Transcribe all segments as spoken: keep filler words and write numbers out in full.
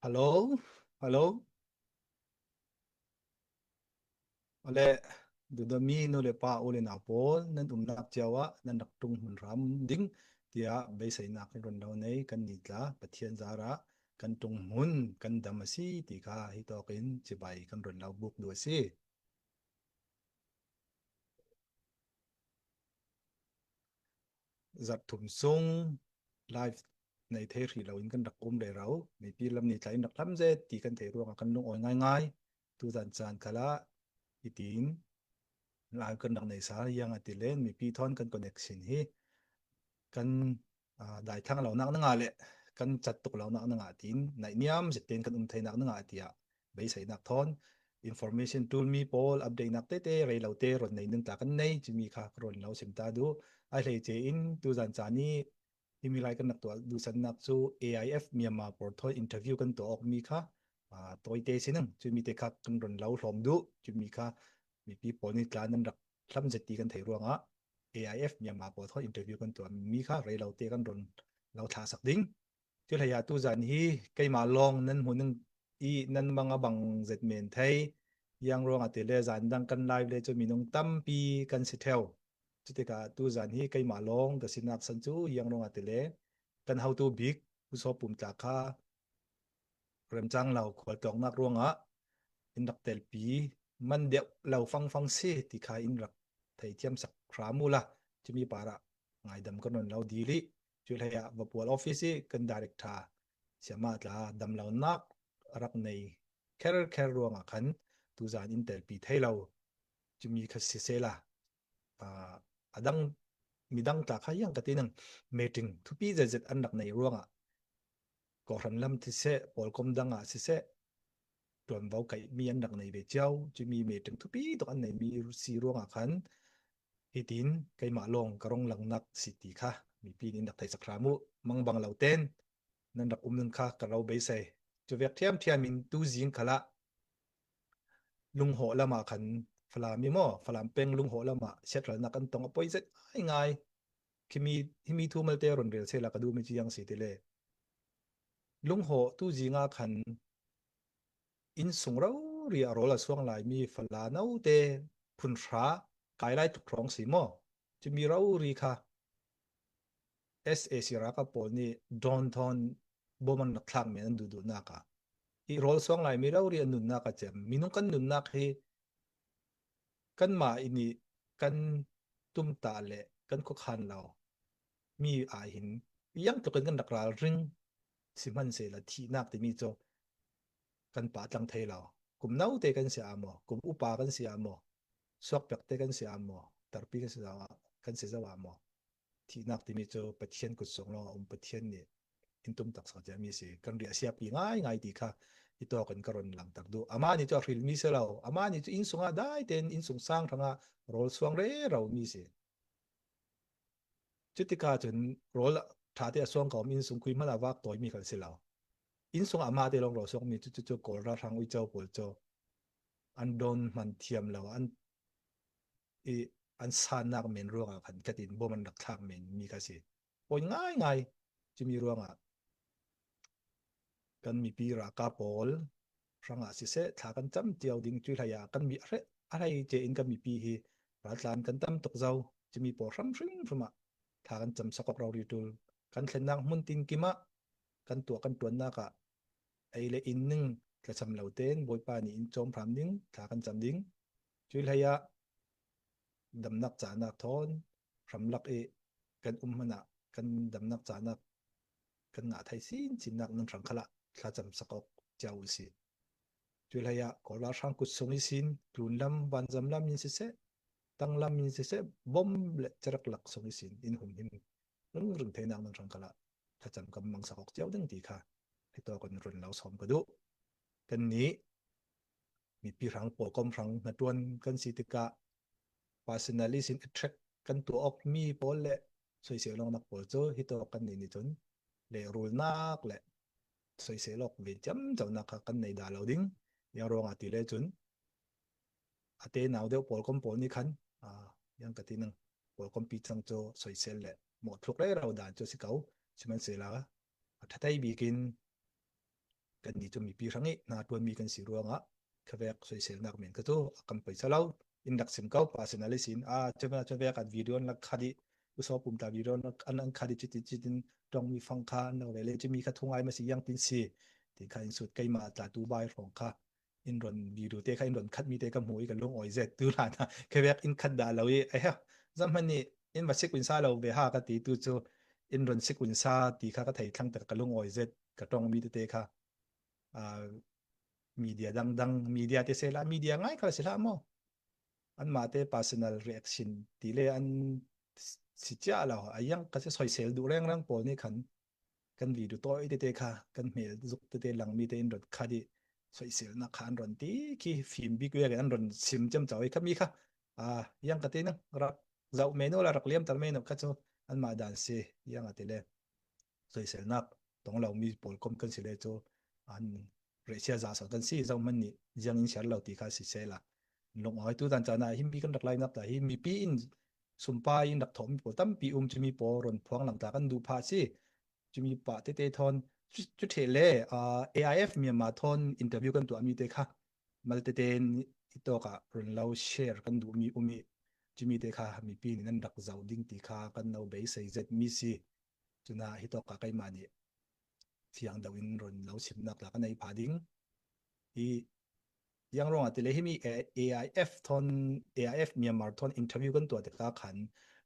Hello, hello. Awle, Dudami nu le pa, u le nau pawl, nan umnak cio ah nan rak tung hmun hram ding tiah beiseinak kan run lo nei. Kan ni tla Pathian zarah kan tung hmun kan dam a si ti kha hi tawkin cibai kan run lo buk duh a si. Zarh thum sung live nei thei hrih loin kan rak um rero. Mipi lam ni tla in rak hlam zet ti kan theih ruangah kan lungawi ngaingai. Tuzan caan khalah hitin live kan rak nei sa, ziangahtile mipi thawn kan connection hi kan, aa, daithlang lo nak nangah le kan cat tuk lo nak nangah tiin naihniam zet tein kan um thei nak nangah tiah beiseinak thawn information tul mi pawl update nak tete rei lo te run nei ning tla kan nei, cumi kha ka run lo sim ta duh. A hleice in tuzan caan i himi lai kan rak tuah duhsannak cu A I F Myanmar pawl thawn interview kan tuah awk mi kha, aa, tawite si ning. Cumi te kha kan run lo hlawm duh. Cumi kha mipi pawl ni tla nan rak hlam zet ti kan theih ruangah A I F Myanmar pawl thawn interview kan tuah mi kha rei lo te kan run lo thlah sak ding. Cu hlei ah tuzan hi keimah lawng nan hmuh ning i nan mang a bang zet men thei. Ziang ruangah tile zan dang kan live le cu minung tampi kan si ṭheu. Cutikah tuzan hi keimah lawng ka sinak san cu ziang ruangah tile kan hotu bik Pu Saw Pum tla kha remcang lo khualtlawngnak ruangah in rak telpi man deuh lo fangfang si ti kha in rak theithiam sak hram uhla, cumi parah ngaidam kan run lo dil i, cu hlei ah va pual office i kan director siama tla damlonak a rak nei kherkher ruangah khan tuzan in telpi thei lo. Cumi kha sisehla, aa, a dang, midang tla kha ziang ka ti ning, meeting thupi zetzet an rak nei ruangah kawhhran lam siseh, pawlkom dang ah siseh, ṭuanvo kaihmi an rak nei ve cio. Cumi meeting thupi tuk an neimi si ruangah khan hitin keimah lawng ka rung langnak si ti kha mipi nih in rak theihsak hram uh. Mangbang lo ten nan rak um ning kha ka lo beisei. Cu vek ṭhiamṭhiam in tuzing khalah Lunghawh lamah khan Falam i maw, Falam peng Lunghawh lamah siatralnak an tong a poi zet ngaingai. Khimi, himi thu malte run rel sehla ka duhmi cu ziang si tile, Lunghawh tuzing ah khan innsung rori ah rawl a suang laimi Fala note phun hra kai lai tuk hrawng si maw? Cumi rori kha S A C ralkap pawl nih drone thawn bom an rak thlak men an duhduhnak ah i rawl suang laimi rori an nunnak a cem. Minung kan nunnak hi kanmah i nih kan tumtah le kan khuakhan lo mi ai hin ziang tlukin kan rak ralring. Sihmanhsehlaw thihnak timi cu kan pah tlang thei lo. Kum note kan si ah maw, kum upa kan si ah maw, suakpiakte kan si ah maw, tarpi kan si zo ah, kan si zo ah maw, thihnak timi cu Pathian kut sung lawng a um, Pathian nih in tum taksak ciami si. Kan riahsiapi ngaingai ti kha hitawk in ka run langhter duh. Amah nih cu a hrilmi si lo, amah nih cu innsung ah dai tein innsung sang hrangah rawl suang rero mi si. Cutikah cun rawl ṭha te a suang ka um, innsung khui hmanh a vak tawimi kan si lo. Innsung ah mah te lawng rawl suangmi cu, cu, cu Kawl ralhrang uico pawl cu an drone hman thiam lo, an i an sannak men ruangah khan katin bom an rak thlak men mi kha si. Poi ngaingai. Cumi ruangah kan mipi ralkap pawl hrangah siseh, thla kan cam cio ding. Cui hlei ah kan mi a hreh, a hlei ce in kan mipi hi raltlan kan tam tuk zo. Cumi pawl hram hrimhrim ah thla kan cam sak awk rori ṭul. Kan thlennak hmun tinkim ah kan tuah kan ṭuannak ah ei le in ning thlacam lo tein Bawipa nih in cawm hram ding, thla kan cam ding. Cui hlei ah damnak cahnak thawn hramlak i kan um hmanh ah kan damnak cahnak kan ngah thei sinsinnak nan hrang khalah thlacam sak awk cio uhsi. Cui hlei ah Kawl ralhrang kut sung ihsin, tlunlam, vanzam lam in siseh, tanglam in siseh, bom le cerek lak sung ihsin in humhim ringring theinak nan hrang khalah thlacam kan mang sak awk cio ding ti kha hitawk in run lo sawm ka duh. Kannih mipi hrang, pawlkom hrang hnaṭuan kan si tikah personal ihsin attack kan tuah awk mi pawl le soisel awknak pawl cu hitawk kannih nih cun lehrulnak le soisel awk ve ciamconak kha kan nei dah lo ding. Ziang ruangah tile cun a te nau deuh pawlkom pawl nih khan, aa, ziang ka ti ning, pawlkompi cang cu soisel le mawhthluk rero dan cu a si ko. Sihmanhsehlaw a ṭha thei bik in Kannih cu mipi hrangih hna ṭuanmi kan si ruangah khavek soiselnak men kha cu a kan poi salo. In rak sim ko, personal ihsin a chavek chavek at video an rak khat i, usawpum ta video an rak an an khat i, citin citin ṭongmi fang kha an rak ve le, cimi kha thungai ma si, ziangtin si ti kha in sut. Keimah tla tu bai hrawng kha in ron video te kha in ron khatmi te ka hmu i ka lungawi zet tu hlan ah khavek in khat dah lo i, ai ha, zahmanh nih in va sik unsa lo ve ha ka ti tu cu in ron sik unsa ti kha ka thei thlang tak ka lungawi zet ka ṭongmi tete kha. Aa, media dangdang, media te sehla, media ngai kha si hlah maw? Anmah te personal reaction ti le an si cia lo, a ziang kha si, soisel duh rengreng pawl nih khan kan video tawi tete kha, kan hmel zuk tete langmi te in ron khat i, soiselnak kha an ron ti khi fim bik vekin an ron sim ciamco i, khami kha, aa, ziang ka ti nang, rak zoh men uh la rak liamter men uh kha cu anmah dan si, ziang a ti le soiselnak tong lomi pawl kom kan si le cu an rehsia za sawn kan si, zohman nih ziang in siar lo ti kha si sehla, lungawi tu dan caan ah himi kan rak lainak ta hi, mipi in sumpai in rak thawhmi pawl tampi um, cumi pawl ron phuang lang ta kan duh phah si. Cumi pah tete thawn cu, cu ṭheh le, aa, A I F Myanmar thawn interview kan tuahmi te kha malte te nih hitawk ah ron lo share kan duhmi um i, cumi te kha mipi nih nan rak zoh ding ti kha kan lo beisei zetmi si. Cun ah hitawk ah keimah nih fiang deuh in ron lo simnak tla kan ei phah ding. I, ziang ruangah ti le himi A I F thawn, A I F Myanmar thawn interview kan tuah tikah khan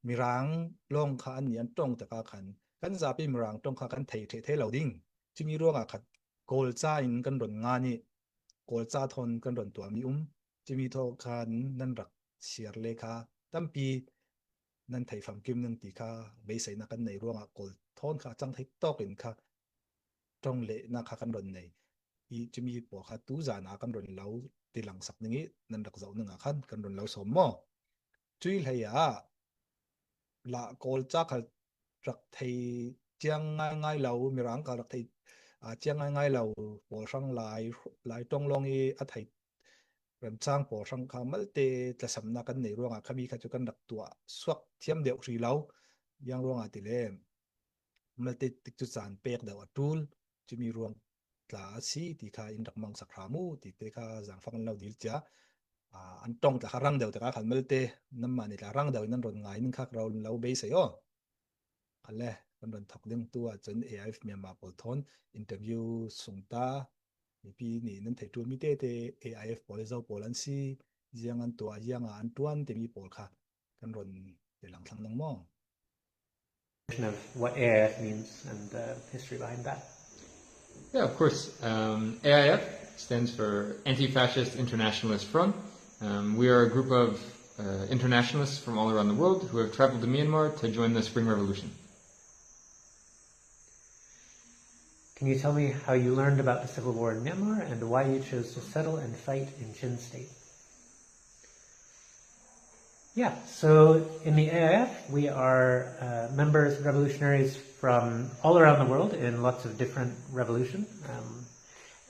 Mirang lawng kha an nih an ṭong tikah khan kan zapi Mirang ṭong kha kan thei ṭheh thei lo ding. Cumi ruangah khat Kawl ca in kan ron ngan i, Kawl ca thawn kan ron tuahmi um. Cumi thaw khan nan rak share le kha tampi nan thei famkim ning ti kha beiseinak kan nei ruangah Kawl thawn kha a cang thei tawk in kha ṭong lehnak kha kan ron nei i, cumi pawl kha tu zan ah kan ron lo ti langsak ning i, nan rak zoh ning ah khan kan ron lo sawm maw? Cui hlei ah lah Kawl ca kha rak thei ciang ngaingai lo, Mirang kha rak thei, aa, ciang ngaingai lo pawl hrang lai, lai ṭong lawng i a thei remcang pawl hrang kha malte tlasamnak kan nei ruangah khami kha cu kan rak tuah suak thiam deuh hri lo. Ziang ruangah ti le malte tikcu caan pek deuh a ṭul, cumi ruang tla a si ti kha in rak mangsak hram u ti te kha zaangfak an lo dil cia. Aa, an ṭong tla kha rang deuh tikah khan malte nanmah nih tla rang deuh in nan ron ngai ning kha ka ro lo beisei aw. Kha le kan ron thawk ding. Tu ah cun A I F Myanmar pawl thawn interview sung ta, mipi nih nan theih ṭulmi tete A I F pawl le zo pawl an si, ziang an tuah, ziang ah an ṭuan timi pawl kha kan ron ti lang thlang nang maw? Of what A I F means and the history behind that. Yeah, of course. Um, A I F stands for Anti-Fascist Internationalist Front. Um, we are a group of uh, internationalists from all around the world who have traveled to Myanmar to join the Spring Revolution. Can you tell me how you learned about the civil war in Myanmar and why you chose to settle and fight in Chin State? Yeah, so in the A I F, we are uh, members, revolutionaries from all around the world in lots of different revolutions. Um,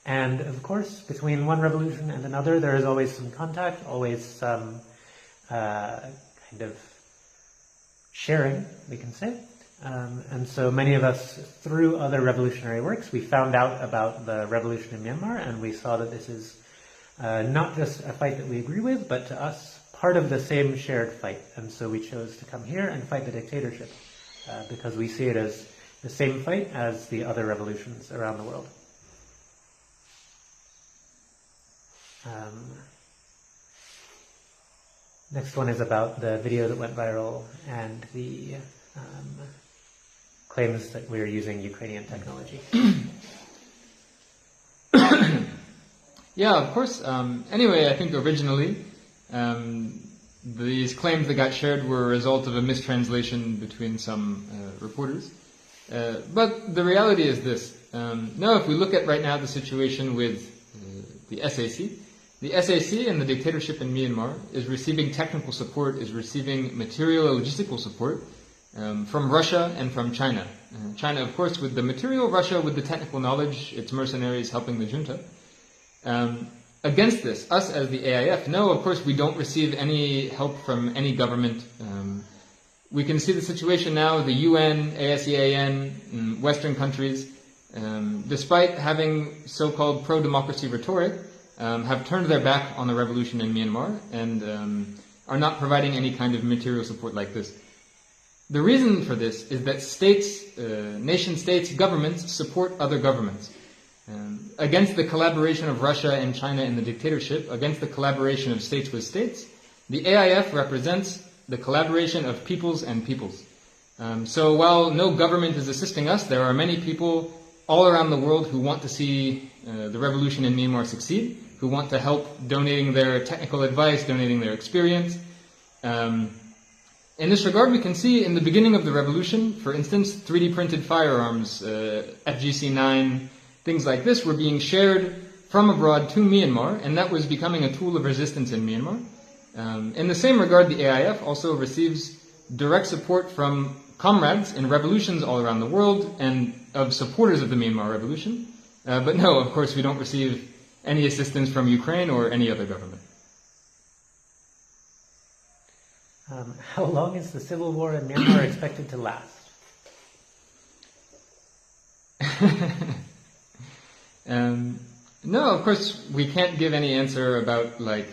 and of course, between one revolution and another, there is always some contact, always some uh, kind of sharing, we can say. Um, and so many of us, through other revolutionary works, we found out about the revolution in Myanmar, and we saw that this is uh, not just a fight that we agree with, but to us, part of the same shared fight. And so we chose to come here and fight the dictatorship uh, because we see it as the same fight as the other revolutions around the world. Um, next one is about the video that went viral and the um, claims that we're using Ukrainian technology. Yeah, of course. Um, anyway, I think originally um, these claims that got shared were a result of a mistranslation between some uh, reporters. Uh, but the reality is this. Um, no, if we look at right now the situation with uh, the S A C, the S A C and the dictatorship in Myanmar is receiving technical support, is receiving material and logistical support um, from Russia and from China. Uh, China, of course, with the material, Russia with the technical knowledge, its mercenaries helping the junta. Um, against this, us as the A I F, no, of course, we don't receive any help from any government. Um, we can see the situation now, the U N, A S E A N, mm, Western countries, um, despite having so-called pro-democracy rhetoric, um, have turned their back on the revolution in Myanmar and um, are not providing any kind of material support like this. The reason for this is that states, uh, nation states, governments support other governments. Um, against the collaboration of Russia and China in the dictatorship, against the collaboration of states with states, the A I F represents the collaboration of peoples and peoples. Um, so while no government is assisting us, there are many people all around the world who want to see uh, the revolution in Myanmar succeed, who want to help donating their technical advice, donating their experience. Um, in this regard, we can see in the beginning of the revolution, for instance, three D printed firearms, uh, F G C nine, things like this were being shared from abroad to Myanmar, and that was becoming a tool of resistance in Myanmar. Um, in the same regard, the A I F also receives direct support from comrades in revolutions all around the world and of supporters of the Myanmar Revolution. Uh, but no, of course, we don't receive any assistance from Ukraine or any other government. Um, how long is the civil war in Myanmar expected to last? Um, no, of course, we can't give any answer about, like,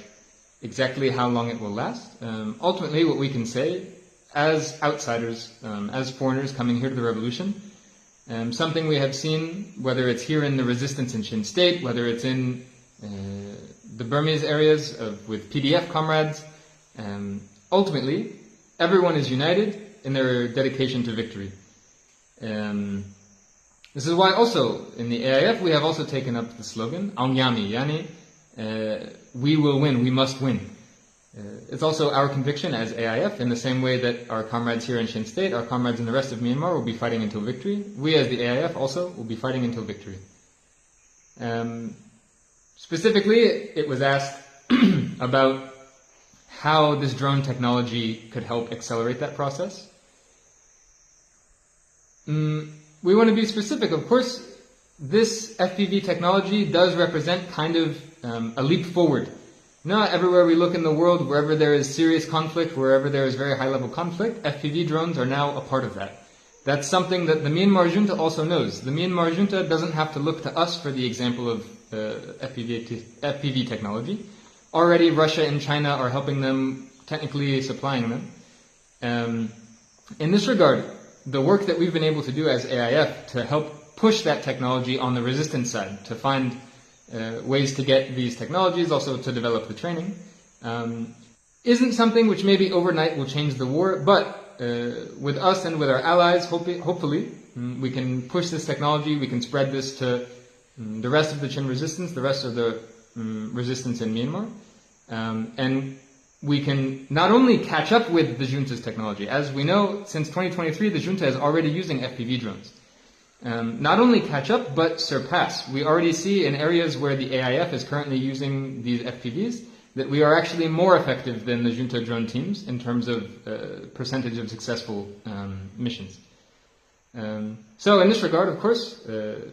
exactly how long it will last. Um, ultimately, what we can say, as outsiders, um, as foreigners coming here to the revolution, um, something we have seen, whether it's here in the resistance in Shin State, whether it's in uh, the Burmese areas of, with P D F comrades, um, ultimately, everyone is united in their dedication to victory. Um, this is why also in the A I F we have also taken up the slogan Aung Yami Yani, uh, we will win, we must win. Uh, it's also our conviction as A I F, in the same way that our comrades here in Shin State, our comrades in the rest of Myanmar will be fighting until victory, we as the A I F also will be fighting until victory. Um, specifically, it was asked about how this drone technology could help accelerate that process. Mm, we want to be specific. Of course, this F P V technology does represent kind of um, a leap forward. Not everywhere we look in the world, wherever there is serious conflict, wherever there is very high level conflict, F P V drones are now a part of that. That's something that the Myanmar junta also knows. The Myanmar junta doesn't have to look to us for the example of uh, F P V, te- F P V technology. Already, Russia and China are helping them, technically supplying them. Um, in this regard, the work that we've been able to do as A I F to help push that technology on the resistance side, to find uh, ways to get these technologies, also to develop the training, um, isn't something which maybe overnight will change the war, but uh, with us and with our allies, hope- hopefully, mm, we can push this technology, we can spread this to mm, the rest of the Chin resistance, the rest of the mm, resistance in Myanmar. Um, and we can not only catch up with the junta's technology, as we know, since twenty twenty-three, the junta is already using F P V drones. Um, not only catch up, but surpass. We already see in areas where the A I F is currently using these F P Vs that we are actually more effective than the junta drone teams in terms of uh, percentage of successful um, missions. Um, so, in this regard, of course, uh,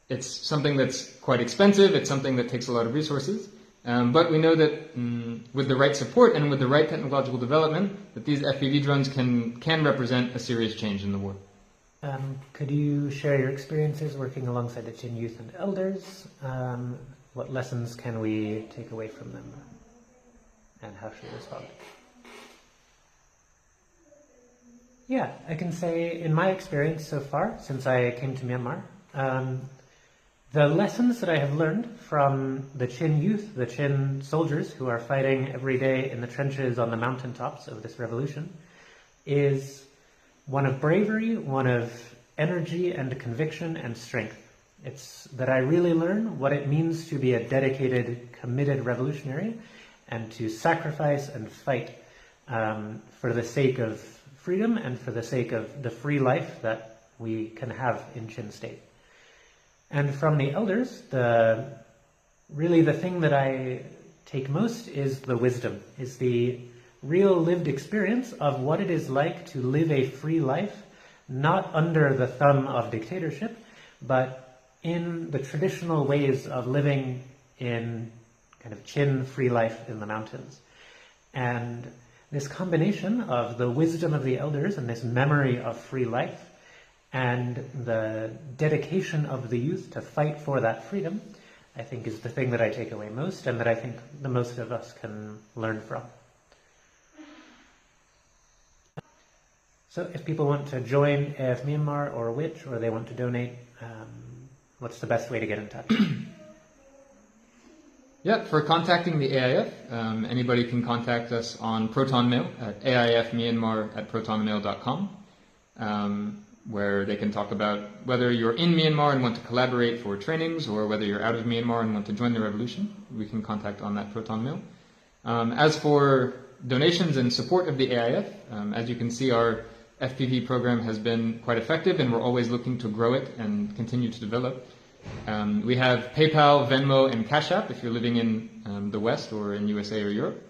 it's something that's quite expensive. It's something that takes a lot of resources. Um, but we know that mm, with the right support and with the right technological development, that these F P V drones can can represent a serious change in the war. Um, could you share your experiences working alongside the Chin youth and elders? Um, what lessons can we take away from them? And how should we respond? Yeah, I can say in my experience so far, since I came to Myanmar, um, the lessons that I have learned from the Chin youth, the Chin soldiers who are fighting every day in the trenches on the mountaintops of this revolution, is one of bravery, one of energy and conviction and strength. It's that I really learn what it means to be a dedicated, committed revolutionary and to sacrifice and fight um, for the sake of freedom and for the sake of the free life that we can have in Chin State. And from the elders, the really the thing that I take most is the wisdom, is the real lived experience of what it is like to live a free life, not under the thumb of dictatorship, but in the traditional ways of living in kind of Chin free life in the mountains. And this combination of the wisdom of the elders and this memory of free life And the dedication of the youth to fight for that freedom, I think, is the thing that I take away most and that I think the most of us can learn from. So if people want to join A I F Myanmar or Which, or they want to donate, um, what's the best way to get in touch? Yeah, for contacting the A I F, um, anybody can contact us on Proton Mail at A I F Myanmar at protonmail dot com, um, where they can talk about whether you're in Myanmar and want to collaborate for trainings or whether you're out of Myanmar and want to join the revolution. We can contact on that Proton Mail. Um, as for donations and support of the A I F, um, as you can see, our F P V program has been quite effective, and we're always looking to grow it and continue to develop. Um, we have PayPal, Venmo, and Cash App if you're living in um, the West or in U S A or Europe.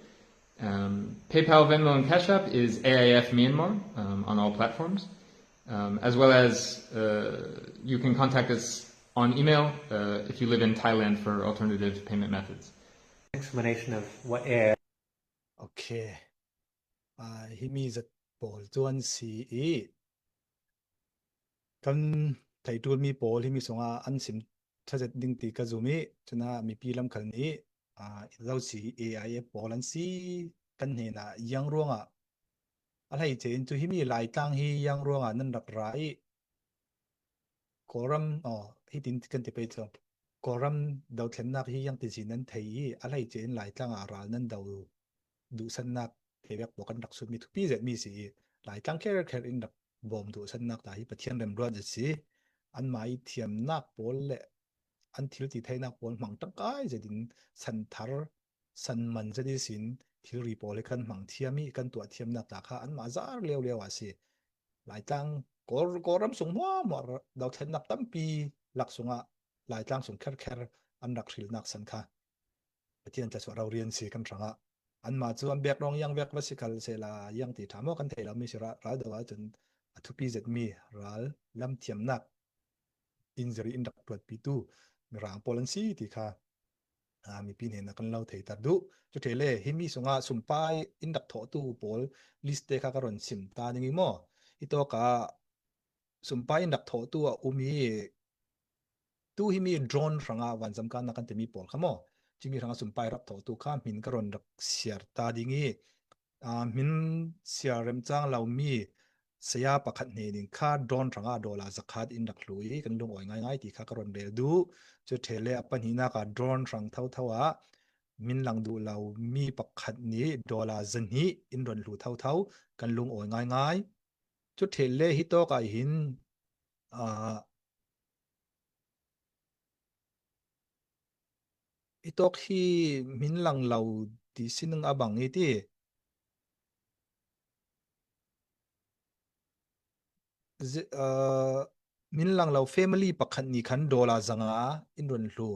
Um, PayPal, Venmo, and Cash App is A I F Myanmar um, on all platforms, um, as well as uh, you can contact us on email uh, if you live in Thailand for alternative payment methods. Explanation of what A I F Okay. Aa, himi zat pawl cu an si i kan theiṭul mi pawl himi sungah an sim ṭha zet ding ti ka zum i cun ah mipi lam khal nih aa, zosi A I F pawl an si kan hnenah yang ruangah a hleice in cu himi Laitlang hi yang ruangah nan rak ra i Kawlram aw hitin kan ti pei cu Kawlram dothlennak hi yang ti si nan thei i a hleice in Laitlang ah ral nan do duhsannak thei vek pawl kan rak sutmi thupi zetmi si i Laitlang kherkher in rak bawm duhsannak ta hi Pathian remruat zet si. Anmah i thiamnak pawl le an thil ti theinak pawl hmang ṭangkai zetin san thar san man zet ihsin thilri pawl hi kan hmang thiam i kan tuah thiamnak ta kha anmah zar lio lio ah si. Laitlang Kawl, Kawlram sung hmuahhmuah dothlennak tampi lak sungah Laitlang sung kherkher an rak hrilnak san kha Pathian thluachuah rori an si kan hrangah. Anmah cu an bek rawng yang vek va si khal sehla yang ti ṭha maw kan thei lomi si rah ral do ahcun a thupi zetmi ral lam thiamnak injury in rak tuatpitu mirang pawl an si ti kha aa, mipi hnenah kan lo theiter duh. Cu ṭhele himi sungah sumpai in rak thawhtu pawl list te kha ka ron sim ta ding i maw? Hitawkah sumpai in rak thawhtu a um i tu himi drone hrangah vanzamkannak kan timi pawl kha maw? Cimi hrangah sumpai rak thawhtu kha hmin ka ron rak siar ta ding i aa, hmin siar remcang lomi saya pakhat hnen in kha drone hrangah dollar zakhat in rak hlu i kan lungawi ngaingai ti kha ka ron rel duh. Cu ṭhele a pahnihnak ah drone hrang thotho ah min lang duh lo mi pakhat nih dollar zahnih in ron hlu thotho kan lungawi ngaingai. Cu ṭhele hitawk ah hin aa, hitawk hi min lang lo ti si ning a bang i ti. Zi- aa, min lang lo family pakhat nih khan dollar zanga in ron hlu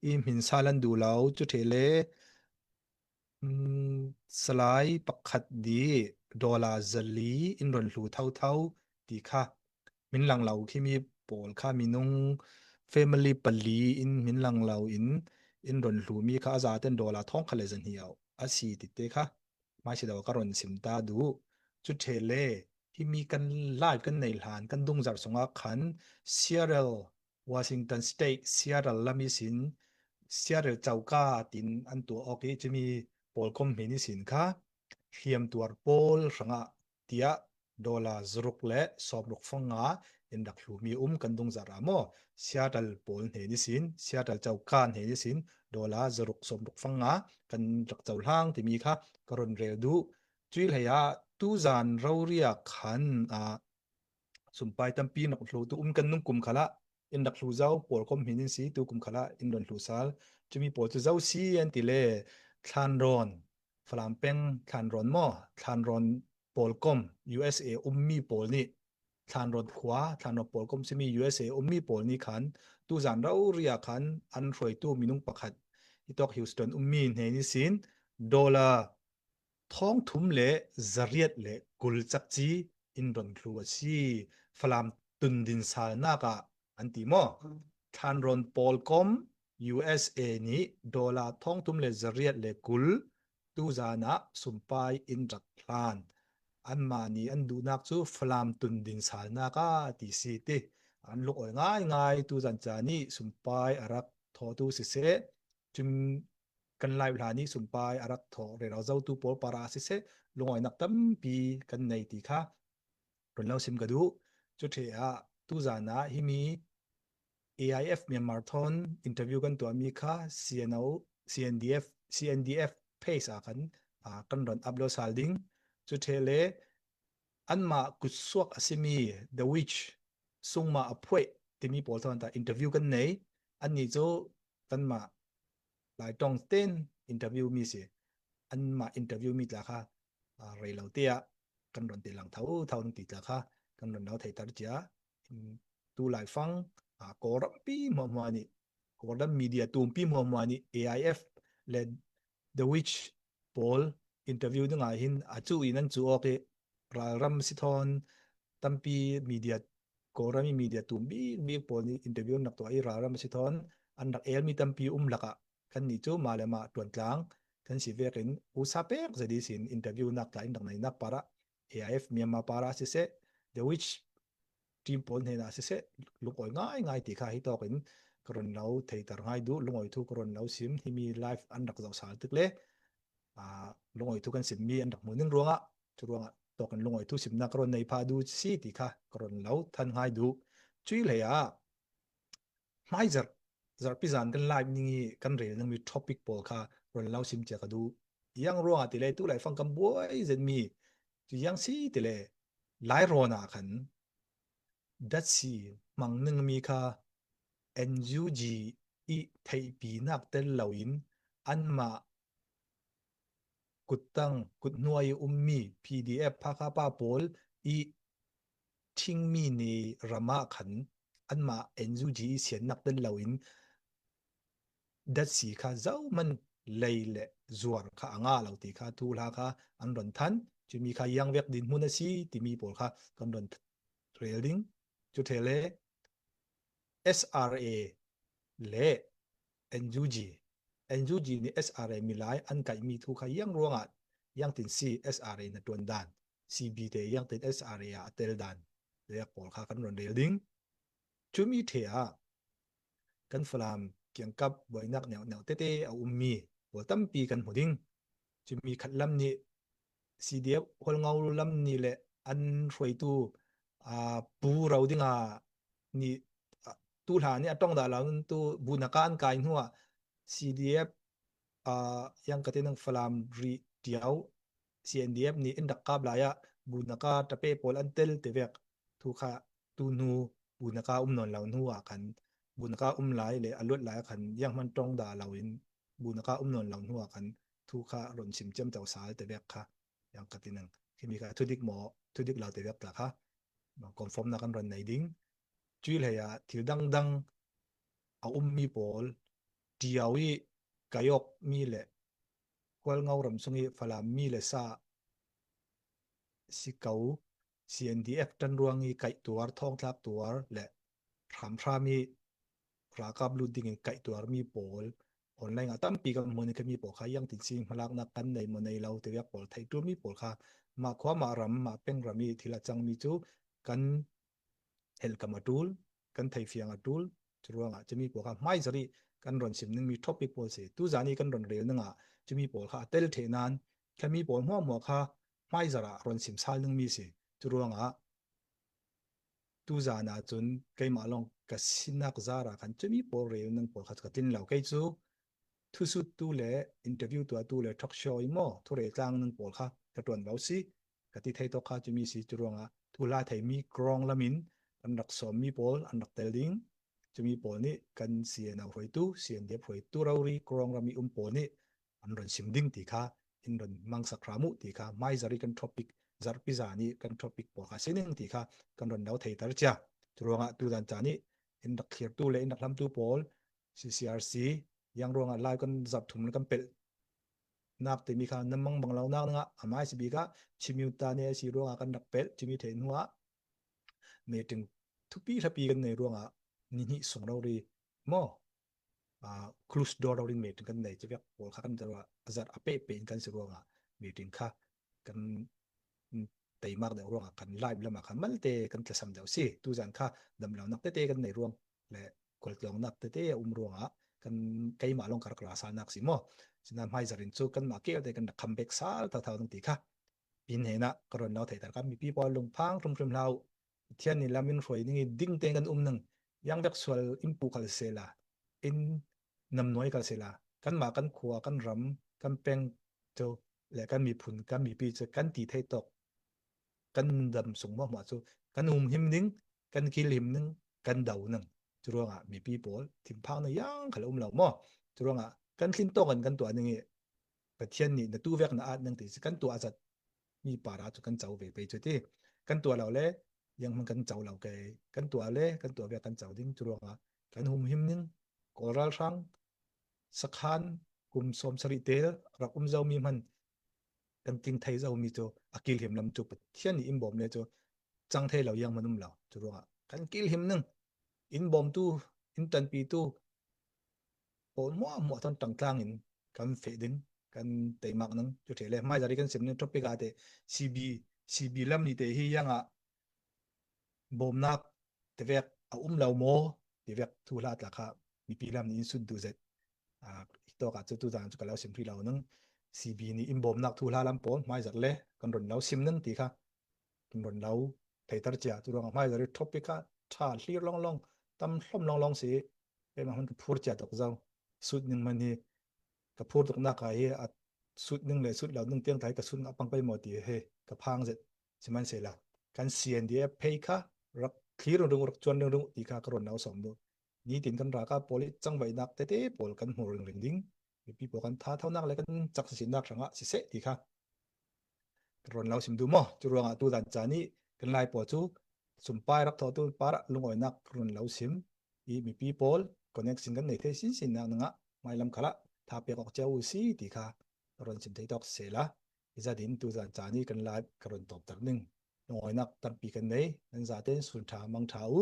i hmin sal an duh lo cu ṭhele mm, salai pakhat nih dollar zali in ron hlu thotho ti kha min lang lo khimi pawl kha minung family pali in min lang lo in in ron hlumi kha a zaten dollar thawng khat le zahnih a si ti te kha hmaisa deuh ka ron sim ta duh. Cu ṭhele himi kan live kan nei hlan kan dungzarh sungah khan Seattle, Washington State, Seattle lam ihsin Seattle coka tin an tuah awk i cumi pawlkom hmin ihsin kha hliamtuar pawl hrangah tiah dollar zaruk le sawmruk fanga in rak hlumi um kan dungzarh ah maw? Seattle pawl hnen ihsin, Seattle coka hnen ihsin dollar zaruk sawmruk fanga kan rak cohlang timi kha ka ron rel duh. Cuih hlei ah tuzan rori ah khan aa, sumpai tampi in rak hlu tu um kan nung kum khalah in rak hlu zo pawlkom hmin in si tu kum khalah in ron hlu sal. Cumi pawl cu zo si an ti le thlanrawn, Falam peng thlanrawn maw? Thlanrawn pawlkom U S A ummi pawl nih thlanrawn khua, thlanrawn pawlkom simi U S A ummi pawl nih khan tuzan rori ah khan an hruaitu minung pakhat hitawk Houston ummi hnen ihsin dollar thawng thum le zariat le kul cakci in ron hlu a si. Falam tundin salnak ah an ti maw? Thlanrawn pawlkom U S A nih dollar thawng thum le zariat le kul tuzan ah sumpai in rak hlan. anmahni an duhnak cu Falam tun din salnak a ti si ti. An lungawi ngaingai tu zan caan i sumpai a rak thawhtu siseh, cun kan live hlan i sumpai a rak thawh rero zotu pawl parah siseh, lungawinak tampi kan nei ti kha run lo sim ka duh. Cu ṭhe ah tu zan ah himi A I F Myanmar thawn interview kan tuahmi kha C N O, C N D F, C N D F page ah kan, ah, kan run upload sal ding. Cu ṭhe le anmah kutsuak a simi The Witch, Sungma a phuaih timi pawl thawn ta interview kan nei. Annih cu kanmah Lai Tawng ten interview mi si. Anmah interview mi tla kha, ah, rei lo te ah kan run ti lang tho tho ti tla kha kan run lo theihter cia. Tu laifang, ah, Kawlrampi hmuahhmuah nih, Kawlram media tumpi hmuahhmuah nih A I F le The Witch pawl interview dingah hin a cu in an cu awk i ralram si thawn tampi media, Kawlram i media tum bik bik pawl nih interview an rak tuah i ralram si thawn an rak elmi tampi um lakah kannih cu mah le mah ṭuantlang kan si vekin usa pek zet ihsin interview nak tla in rak neinak parah A I F Myanmar parah siseh, The Witch team pawl hnenah siseh, lungawi ngaingai ti kha hi tawkin ka run lo theihter ngai duh, lungawi thu ka run lo sim, himi live an rak zoh sal tik le, aa, lungawi thu kan simmi an rak hmu ning ruangah, cu ruangah tawkin lungawi thu simnak ka run nei phah duh si ti kha ka run lo than ngai duh. Cui hlei ah hmaizarh, zarhpi zan kan live ning i kan rel ningmi topic pawl kha run lo sim cia ka duh. Yang ruangah ti le tu laifang kan buai zetmi cu yang si ti le Lairawn ah khan datsi hmang ningmi kha N U G i theihpinak tel loin anmah kuttang, kuthnuai i ummi P D F Hakha pa pawl i thingmi ni ram ah khan anmah N U G i siannak tel loin datsi kha zohman lei le zuar kha a ngah lo ti kha thuhla kha an run than. Cumi kha yang vek dinhmun a si timi pawl kha kan run rel ding. Cu ṭhe le S R A le N U G, N U G nih S R A milai an kaihmi thu kha yang ruangah yang tin si S R A na ṭuan dan, C B te yang tin S R A ah a tel dan, lek pawl kha kan run rel ding. Cumi ṭhe ah kan Falam kiangkap buainak neuhneuh tete a ummi pawl tampi kan hmu ding. Cumi khat lam nih C D F Hualngo lam nih le an hruaitu, aa, Pu Ro Dinga nih, aa, tu hla nih a ṭong dah lo in tu Bunaka an kai hnuah C D F, aa, yang ka ti nang Falam Rih Ṭiau C N D F nih in rak kap lai ah Bunaka ṭape pawl an tel te vek thu kha tu hnu Bunaka um nawn lo hnu ah khan Bunaka um lai le a luat lai ah khan yang hman ṭong dah lo in Bunaka um nawn lo hnu ah khan thu kha run sim ciamco sal te vek kha yang ka ti nang. Khimi kha thudik maw, thudik lo te vek tla kha confirm nak kan run nei ding. Cui hlei ah thil dangdang a ummi pawl, Ṭiau i kai awk mi le Hualngo ram sung i Falam mi le sa si ko, C N D F ṭanruang i kaih tuar, thawngtlak tuar le hramhram i ralkap lut dingin kaih tuarmi pawl online ah tampi kan hmuh ning khami pawl kha yang tin si hmalaknak kan nei maw nei lo ti vek pawl theih ṭulmi pawl kha mah khua mah ram mah peng ram i thil a cangmi cu kan helhkam a ṭul, kan theifiang a ṭul. Cu ruangah cumi pawl kha hmaizarh i kan run sim ningmi topic pawl si. Tu zan i kan run rel ningah cumi pawl kha a tel ṭheh nan khami pawl hmuahhmuah kha hmaizarh ah run sim sal ningmi si. Cu ruangah tu zan ah cun keimah lawng ka sinak zarah khan cumi pawl rel ning pawl kha ka tin lo. Kei cu thusuttu le interview tuahtu le talk show i maw thurel tlang ning pawl kha ka ṭuan lo si. Ka ti thei tawk kha cumi si. Cu ruangah thuhla theimi Krawng lam in an rak sawmmi pawl an rak tel ding. Cumi pawl nih kan C N O hruaitu, C N D F hruaitu rori Krawng ram i um pawl nih an run sim ding ti kha in run mangsak hram uh ti kha hmaizarh i kan topic zarhpi zan i kan topic pawl kha si ning ti kha kan run lo theihter cia. Cu ruangah tu zan caan i in rak thlirtu le in rak hlamtu pawl C C R C yang ruangah live kan zarh thum le kan pelh nak timi kha na mangbang lo nak ningah a hmaisabik ah chimyu ta ne a si ruangah kan rak pelh cimi theih hnuah meeting thupi hlapi kan nei ruangah ni hnih sung rori maw, aa, closed door rori meeting kan nei civek pawl kha kan zarh a zarh a pehpeh in kan si ruangah meeting kha kan, mm, teimak deuh ruangah kan live lamah kha malte kan tlasam deuh si. Tuzan kha damlonak tete kan nei ruang le kualtlawngnak tete a um ruangah kan keimah long ka rak rasa nak si maw? Sina hmaizarin cu kanmah kelte kan rak kham bek sal thotho ning ti kha pi hnenah ka ron lo theihter kha mipi pawl lungphang hrimhrim hlah uh. Pathian nih lam in hruai ning i ding tein kan um ning. Yang vek sual in puh khal sela, in namnuai khal sela, kanmah kan khua, kan ram, kan peng cu le kan miphun, kan mipi cu kan ti thei tawk, kan dam sung hmuahhmuah cu kan humhim ning, kan kilhim ning, kan do ning. Curuangah mipi pawl thinphang na yang khal a um lo maw? Curuangah kan tlin tawk in kan tuah ning i Pathian nih na tu vek na at ning ti si kan tuah zat mi para cu kan co ve pei cu ti. Kan tuah lo le yang hmang kan co lo kei. Kan tuah le kan tuah vek kan co ding. Curuangah kan humhim ning, Kawl ralhrang sakhan kum sawm sarih te rak um zomi hman kan tling thei zomi cu a kilhim lam cu Pathian nih in bawm le cu cang thei lo yang hman um lo. Curuangah kan kilhim ning, in bawmtu, in ṭanpitu pawl hmuahhmuah thawn ṭangtlang in kan feh ding, kan teimak ning. Cu ṭhe le hmaizari kan sim ning topic ah te C B, C B lam ni te hi yang ah bawmnak tivek a um lo maw? Tivek thuhla tla kha mipi lam nih in sut duh zet. Aa, hi tawk ah cu tuzan cu ka lo sim hrih lo ning. C B nih in bawmnak thuhla lam pawl hmaizar le kan ron lo sim ning ti kha kan ron lo theihter cia. Curuangah hmaizar i topic kha ṭha hlir lawnglawng, tam hlawm lawnglawng si. Keimah hman ka phur cia tawk zo. Sut ning hman hi ka phur tuknak ah hi a sut ning le sut lo ning tiang tla hi ka sut ngah pang pei maw ti hi ka phang zet. Sihmanhsehlaw kan C N D F phei kha rak thlir ringring, rak cuan ringring ti kha ka ron lo sawm duh. Nitin kan ralkap pawl i cangvaihnak tete pawl kan hmu ringring ding. Mipi pawl kan thathonak le kan cak sinak hrangah siseh ti kha ka ron lo sim duh maw? Curuangah tuzan caan i kan Lai pawl cu sumpai rak thawhtu parah lungawinak ka ron lo sim i mipi pawl connection kan nei thei sinsinnak nangah hmailam khalah tha pek awk cia u si ti kha ka ron sim thei tawk sisehla, hi zatin tuzan caan i kan Lai ka ron tawpter ning. Lungawinak tampi kan nei, nan zaten sun ṭha mang ṭha u.